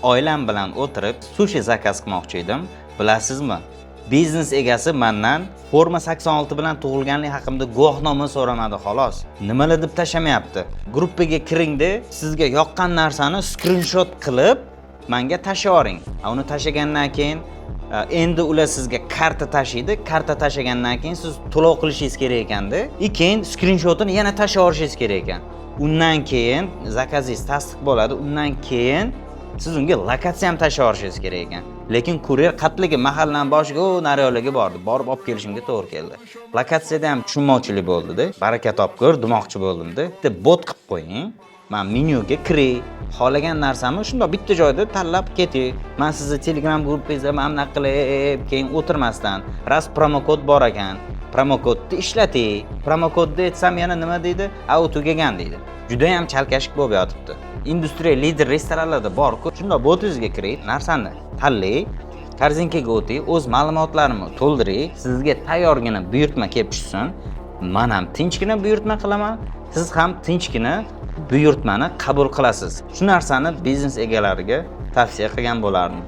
Oilam bilan o'tirib sushi zakaz qilmoqchi edim. Bilasizmi? Biznes egasi mandan forma 86 bilan tug'ilganlik haqimda guvohnoma so'ramadi, xolos. Nimalar deb tashlamayapti. Gruppaga kiringda, sizga yoqqan narsani skrinshot qilib manga tashlab yuboring. Uni tashlagandan keyin endi ular sizga karta tashlaydi. Karta tashlagandan keyin siz to'lov qilishingiz kerak ekanda. И keyin skrinshotini yana tashlab yuborishingiz kerak ekan. Undan keyin zakazingiz tasdiq bo'ladi. Undan keyin siz unga lokatsiya ham tashlab yuborishingiz kerak ekan. Lekin kuryer qatligi mahallani boshiga, u naryoqlarga bordi. Borib olib kelishimga to'g'ri keldi. Lokatsiyada ham tushunmovchilik bo'ldi-da. Baraka topgur demoqchi bo'ldim-da. Bitta bot qilib qo'ying. Man menyuga kiray, xohlagan narsamni shundoq bitta joyda tanlab ketay. Man sizni Telegram gruppangizda mana bunaqa qilib keyin o'tirmasdan, ras promokod bor ekan, promokodni ishlating. Promokodni aytsam, yana nima deydi? "A, u tugagan", deydi. Juda ham chalkashlik bo'lib yotibdi. Industriya lider restoranlarda bor-ku, shundoq botingizga kiring, narsani tanlang, корзинка ga o'ting, o'z ma'lumotlarimni to'ldiring, sizga tayyorgina buyurtma kelib tushsin. Man ham tinchgina buyurtma qilaman, siz ham tinchgina buyurtmani qabul qilasiz. Shu narsani biznes egalariga tavsiya qilgan bo'lardim.